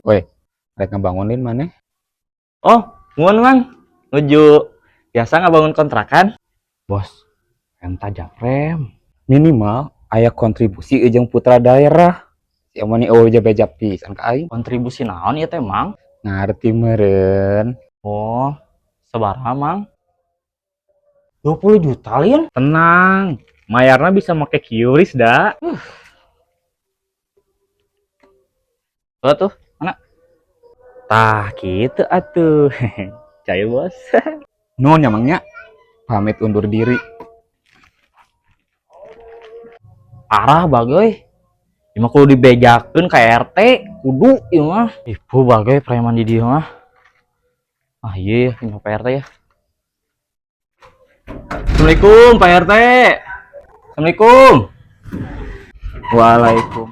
Woi, rek ngebangunin mana? Oh, muhun, Mang. Nuju biasa ngabangun kontrakan. Bos, entah japrem. Minimal aya kontribusi jeung putra daerah. Sia mah nih, oh, beja pisan ka aing. Kontribusi naon ieu teh, Mang? Ngarti meureun. Oh, sabaraha, Mang? 20 juta, Lin. Tenang, mayarna bisa make QRIS da. Oh, tuh, mana? Tah, gitu atuh. Cair, Bos. Nuhun ya, Mang, nya. Pamit undur diri. Parah, bagoy. Ieu mah kudu dibejakeun ka RT, kudu ieu mah. Ibu bagoy preman di dieu mah. Ah iya, ini Pak RT ya. Assalamualaikum, Pak RT. Assalamualaikum. Waalaikum.